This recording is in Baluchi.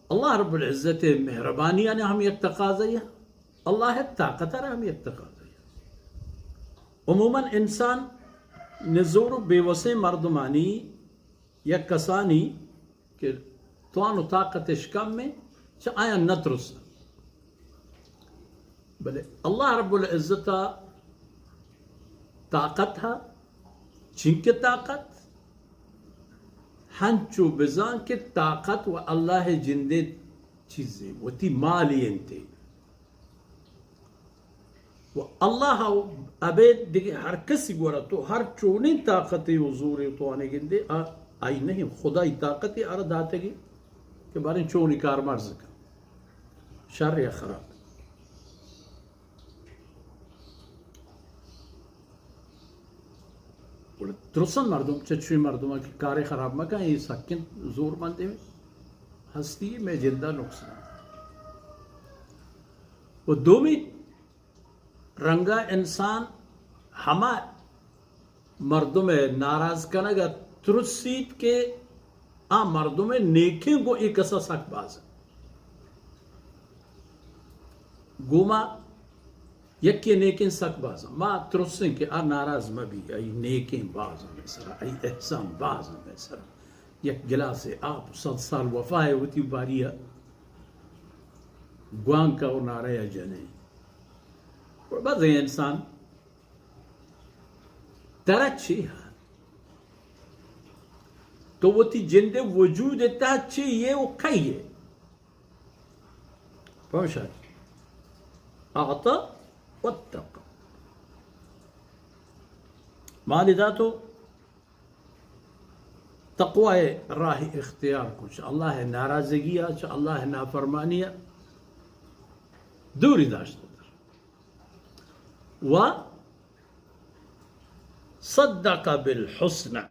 اللہ رب العزت ءِ مہربانی ءَ ہم یک تقاضہ اے، اللہ ءِ طاقت ءَ ہم یک تقاضہ اے۔ عموماً انسان نزور و بے وسیں مردمانی یا کسانی کہ توان و طاقتش کم ایں، چہ آیاں نہ ترساں۔ بلے اللہ رب العزت ءَ طاقت ہا، چنکہ طاقت ہنچو بزان کہ طاقت و اللہ ءِ جندے چیزے، وتی مالی انت۔ و اللہ ءَ ابید دگہ ہر کسی گورا تو ہر چونیں طاقتے و زورے و توانے گندے، آ، آئی نہیں، خدائی طاقتے آرا داتگی کہ باریں چونی کار مرز کن، شر یا خراب۔ گڑا ترسن مردم، چہ چوی مردم کہ کارے خراب مکن، اے سکن زور مندے ہستی، مئے جندا نقصان۔ و دومی رنگا انسان ہما مردم ءِ ناراض کنگ ءَ ترسیت کہ آ مردم ءِ نیکیں گوں اے کسا سک باز انت۔ گوں ما یکے نیکیں سک باز انت۔ ما ترسیں کہ آ ناراض مہ بی، آئی نیکیں باز انت مئے سرا، آئی احسان باز انت مئے سرا۔ یک گلاسے آپ، صد سال وفا ءِ وتی باری ءَ گوانک ءَ و نعرہ ءَ جنیں۔ بازیں انسان ترا چے ہا؟ تو وتی جند ءِ وجود ءِ تہا چے یے و کئی یے؟ پمشا اعطى واتقى۔ مال دات و تقوی ءِ راہ اختیار کو، چہ اللہ ءِ ناراضگی ءَ، چہ اللہ ءِ نافرمانی ءَ دوری داشت۔ و صدق بالحسنى،